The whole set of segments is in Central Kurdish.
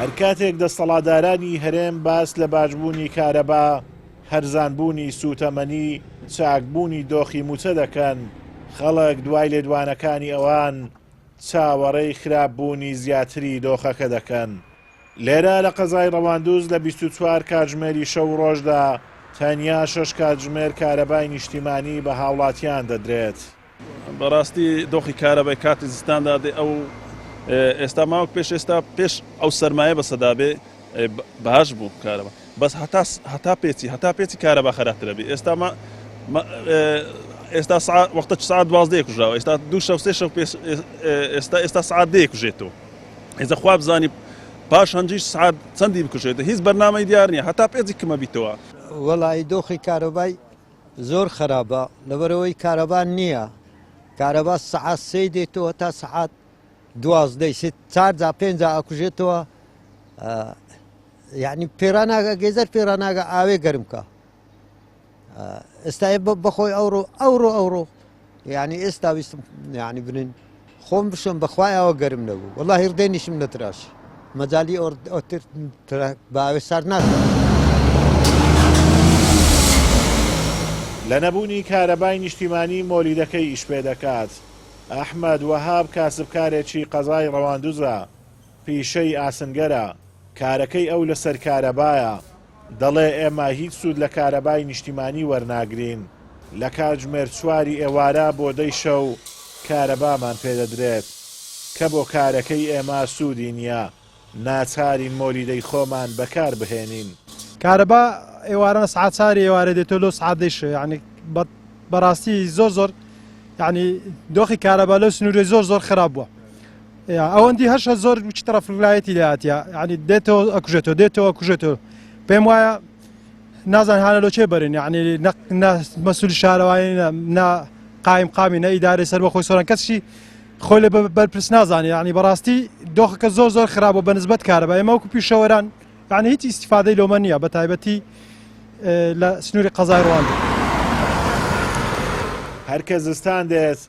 هەر کاتێک دەستەڵاتدارانی هەرێم باس لە باشبوونی کارەبا، هەرزانبوونی سووتەمەنی، چاکبوونی دۆخی مووچە دەکەن، خەڵک دوای لێدوانەکانی ئەوان چاوەڕێی خراپبوونی زیاتری دۆخەکە دەکەن. لێرە لە قەزای ڕەواندوز لە 24 کاتژمێری شەو و ڕۆژدا تەنیا شەش کاتژمێر کارەبای نیشتیمانی بە هاوڵاتیان دەدرێت. بەڕاستی دۆخی کارەبای کاتی زستاندا دێ ئەو ئێستا ماوەک پێش ئێستا پێش ئەو سەرمایە بەسەدا بێ باش بوو کارەبا بەس هەتا هەتا پێچی هەتا پێچی کارەبا خراپترە بێ ئێستا ما ئێستا وەختە سعات دوازدەیە کوژراوە ئێستا دوو شەو سێ شەو پێش ئێستا ئێستا سعات دەیە کوژێتەوە ئێستا خوا بزانی پاش هەنجیش سعات چەندی بکوژێتە هیچ بەرنامەی دیار نییە هەتا پێچی کمە بیتەوە. وەڵی دۆخی کارۆبای زۆر خراپە لەبەرئەوەی کارەبا نییە کارەبا سەعات سێی دێتەوە تا سەعات دوازدەی سێ چار جا پێنج جا ئەکوژێتەوە یعنی پێراناگە گێزەر پێراناگە ئاوێ گەرم کە ئێستا بەخۆی ئەوڕۆ ئەوڕۆ ئەوڕۆ یعنی ئێستا ویستم یعنی بنین خۆم بشم بەخوای ئەوە گەرم نەبوو وەڵاهی ڕدێنیشم نەتراشی مەجالی ئەوتر بە ئاوێ سارد ناکەم. لە نەبوونی کارەبای نیشتیمانی مۆلیدەکەی ئیش پێدەکات. ئەحمەد وەهاب کاسبکارێکی قەزای ڕەواندوزە، پیشەی ئاسنگەرە، کارەکەی ئەو لەسەر کارەبایە، دەڵێ ئێمە هیچ سوود لە کارەبای نیشتیمانی وەرناگرین، لە کاتژمێر چواری ئێوارە بۆ دەی شەو کارەبامان پێدەدرێت، کە بۆ کارەکەی ئێمە سوودی نییە، ناچارین مۆلیدەی خۆمان بەکار بهێنین. کارەبا ئێواران سعات چاری ئێوارێ دێتەوە لۆ سعات دەی شەو یانی بەڕاستی زۆر زۆر یانی دۆخی کارەبا لەو سنوورەی زۆر زۆر خراپ بووە. ئەوەندی هەشە زۆر وچ تەڕەفلایەتی لاتە ینی دێتەوە ئەکوژێتەوە دێتەوە کوژێتەوە پێم وایە نازان هاانە لۆ چێ بەرن یعنی مەسول شارەوانی نا قایم قامی نە ئیدارەی سەر بەخۆی سۆران کەسی خۆی لە بەرپرس نازانێ یعنی بەڕاستی دۆخەکە زۆر زۆر خراپە بە نسبەت کارەبا ئێمە وەکو پیشەوەران یعنی هیچ ئیسیفادەی لۆمە نییە بە تایبەتی لە سنووری قەزای ڕواندز. هەر کە زستان دێت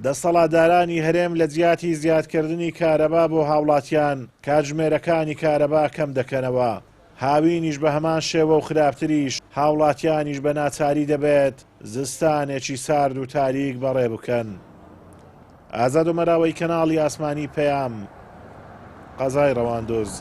دەسەڵاتدارانی هەرێم لە جیاتی زیادکردنی کارەبا بۆ هاوڵاتیان، کاتژمێرەکانی کارەبا کەم دەکەنەوە، هاوینیش بە هەمان شێوە و خراپتریش، هاوڵاتیانیش بە ناچاری دەبێت زستانێکی سارد و تاریک بەڕێ بکەن. ئازاد ئۆمەراوەی کەناڵی ئاسمانی پەیام، قەزای ڕەواندوز.